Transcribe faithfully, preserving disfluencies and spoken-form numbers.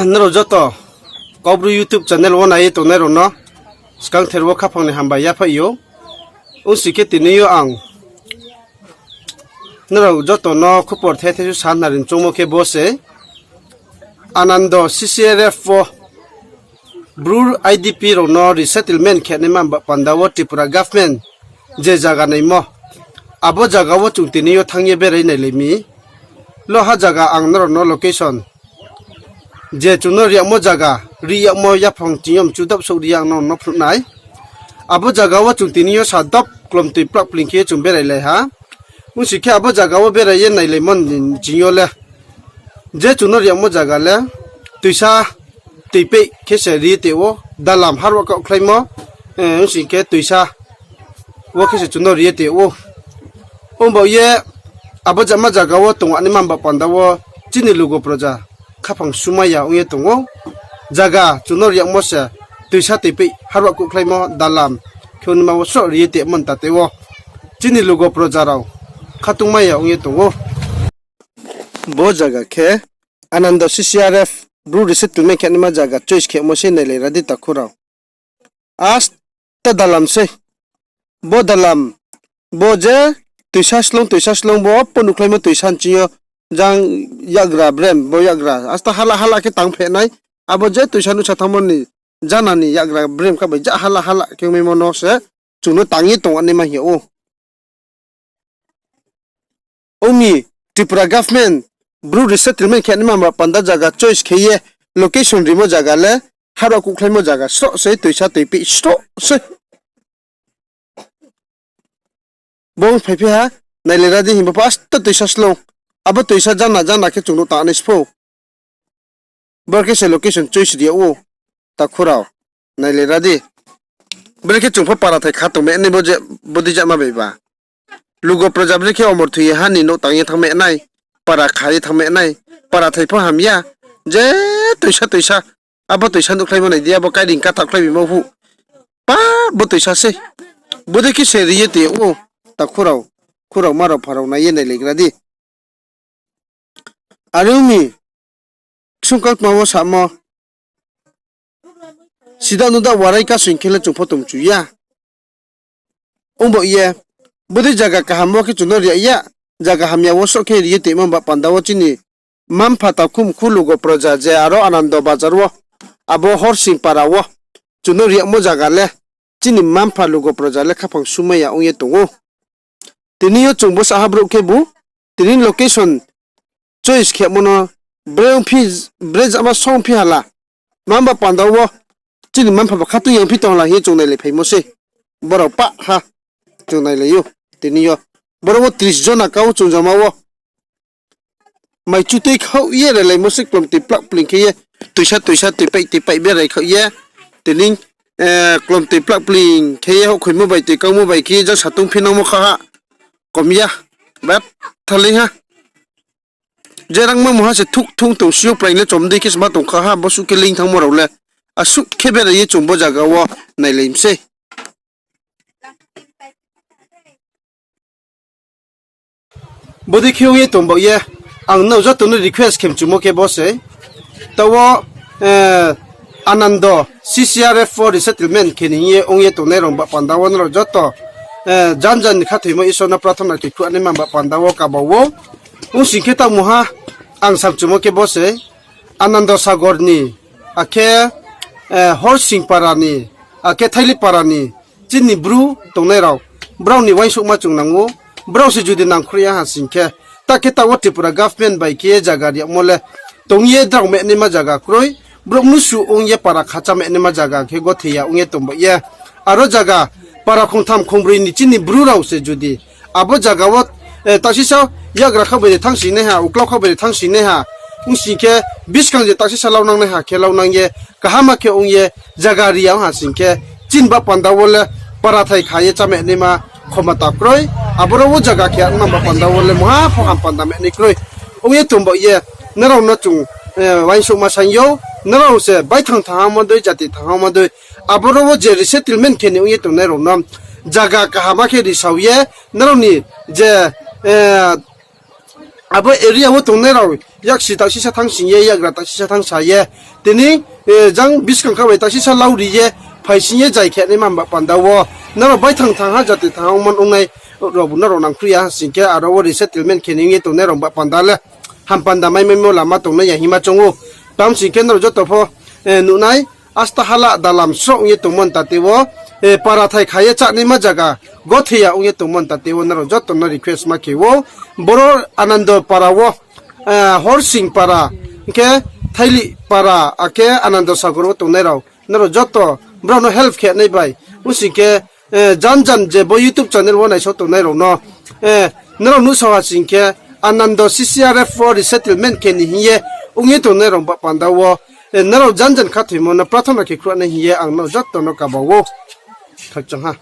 Nrao joto Kaubru YouTube channel wo nai ye tongnai rao no skangther wo khaphang ni hambai yaphaih ou. Ongsi khe tini yo ang nrao joto no khupor the the su sa nari choungmo khe bo se, Anando C C R F wo Bru I D P rao no resettlement khe naima ba panda wo Tripura government je zaga naimo, abo zaga wo chung tini yo thanng ye berai nailai mi. Lo ha zaga ang nrao no location je chung no ri yagmo zaga, ri yagmo yaphang ching yo mchu dop souh ri ya ang nrao no phnuh nai. Abo zaga wo chung tini yo sa dop klomtoi plak pling khe chung berai lai ha. Ongsi khe abo zaga wo berai ye nailaimo ni ching yo le, je chung no ri yagmo zaga le toisa toipeih khe se ri ye tong ou, dalam harwa kaohkhlaimo, ongsi khe toisa wo khe se chung no ri ye tong ou. Ongba ye abo jama zaga wo tong anaima ba panda wo chini lugo proja khaphang sumai ya ong ye tong ou. Zaga chung no ri yagmo se toisa toipeih harwa kaohkhlaimo dalam khe ongnaima wo sroh ri ye tongmo ni tate wo chini lugo proja rao khatungmai ya ong ye tong ou. Bo zaga khe Anando C C R F Bru resettlement khe naima zaga choice khemo se nailai ra di takhu rao. Asta dalam sei. Bo dalam, bo je toisa slung, toisa slung bo po nuhkhlaimo toisa nching yo jang yagra brem, bo yagra. Asta hala hala khe tang phehnai. Abo je toisa nuhsa thanngmo ni jana ni yagra brem kha bai ja hala hala khe ongmaimo no se chung no tang ye tong anaima hing yag ou. Ong mi Tripura government Bru resettlement khe naima ba panda zaga choice khe ye location rimo zaga le harwa kaohkhlaimo zaga sroh sei, toisa toipeih sroh sei. Bo phai phi ha, nailai ra di himba pho asta toisa slung. Abo toisa jana jana khe chung no tang nai sphou. Bor khe se location choice ri yag ou, takhu rao, nailai ra di. Brekhe chung pho para thai kha tong me nai bo je, bo dei jama bai ba. Lugo proja brekhe omor thoi ye ha ni nouh tang ye thanng me nai, para kha ye thanng me nai, para thai pho ham ya, je toisa toisa, abo toisa nuhkhlaimo nai di, abo kairing kathaohkhlai bimo huh. Pa, bo toisa sei. Bo dei khe se ri ye tong ou, takhu rao, khurao ma rao pha rao nai ye nailai gra di. Are ong mi, ksung kautma wo samo, sida nuda warai kasoing khe le chung pho tongmchu ya. Ongba ye, bodei zaga kaham wo khe chung no ri ya, zaga hamya wo sroh khe ri ye tongmo ba panda wo chini mma-mpha takhu mkhu lugo proja je aro Anando bazar wo, abo Horsing para wo, chung no ri yagmo zaga le, chini mma-mpha lugo proja le khaphang sumai ya ong ye tong ou. Tini yo chung bsa ha brouh khebu, tini location choice khemo no bre ongphi, bre jama songphi hala. Mma ba panda wo chini mma-mpha ba khatung yangphi tong hala hing ye chung nailai phaimo sei. Borao pah ha chung nailai ou tini yo. Boro wo tris jona kau chung jama wo mai chutui khaoh ye railaimo sei klomtoi plak pling khe ye. Toisa toisa toipaih toipaih berai khaoh ye. Tini, eh, klomtoi plak pling khe ye houhkhoimo bai toi kangmo bai khe ye jang satung phi nangmo kha ha. Kom ya. Betha lei ha. Je rangma mungha se thuh thung tong si yo praing le chom dei khe se ma tong kha ha, bo suh khe leing thanngmo rao le. Asuh khe berai ye chung bo zaga wo nailai mi sei. Bodei khe ong ye tong baoh ye, ang nrao joto no request khe mchumo khe bo se. Taoh wo, eh, Anando C C R F wo resettlement khe ni hing ye ong ye tongnai rao ba panda wo nrao joto, eh, jan jan ni khathoimo Isor no prathona khe khruh anaima ba panda wo kaba ou. Ong sing khe taoh mungha ang sa mchumo khe bo se. Anando Sagor ni, akhe, eh, Horsing para ni, akhe Thaili para ni, chini Bru tongnai rao, brao ni uaingsouhma chung nang ou, brao se judi nangkhruh ya ha sing khe, ta khe taoh wo Tripura government bai khe ye zaga ri yagmo le, tong ye drao mehnaima zaga kroi, brouh mnusu ong ye para khacha mehnaima zaga khe gothe ya ong ye tong baoh ye. Aro zaga para khongtham khongbroi ni chini Bru rao se judi abo zaga wo, eh, taksisa yagra kha bai de thanngsinaiha, uklau kha bai de thanngsinaiha, ong sing khe buskang je taksisa launangnaiha khe launang ye, kaham khe ong ye, zaga ri ya ong ha sing khe, chini ba panda wo le parathai kha ye chámehnaima khomota kroi, aboro wo zaga khe anaima ba panda wo le mungha pho ham panda mehnai kroi. Ong ye tong baoh ye, nrao no chung, eh, uaingsouhma saing ou, nrao se baithang thanghangmo dei, jati thanghangmo dei, aboro wo je resettlement khe ni ong ye tongnai rao no zaga kaham khe risao ye, nrao ni je, eh, abo area wo tongnai rao yaksi taoh sisa thanng sing ye, yagra taoh sisa thanng sa ye, tini, eh, jang buskang kha bai taoh sisa lau ri ye, phai sing ye jai khe naima ba panda wo, nrao baithang thang ha jati thang ha ongman ongnai rao bu nrao nangkhruh ya sing khe, aro wo resettlement khe ni ong ye tongnai rao ba panda le, ham panda maimaimo lama tongnai ya hingma choung ou. Tam sing khe nrao joto pho, eh, nuhnai, asta hala dalam sroh ong ye tongmo ntate wo, eh, para thai kha ye chánaima zaga gothe ya ong ye tongmo ntate wo nrao joto no request ma khe ou. Boro Anando para wo, eh, Horsing para, hing khe Thailih para, akhe Anando Sagor wo tongnai rao, nrao joto brao no help khe nai bai. Ong sing khe, eh, jan jan je bo YouTube channel wo naisao tongnai rao no, eh, nrao nuhsao ha sing khe, Anando C C R F wo resettlement khe ni hing ye, ong ye tongnai rao ba panda wo, eh, nrao jan jan khathoimo no prathona khe khruh nai hing ye ang nrao joto no kaba ou. Khakchang ha.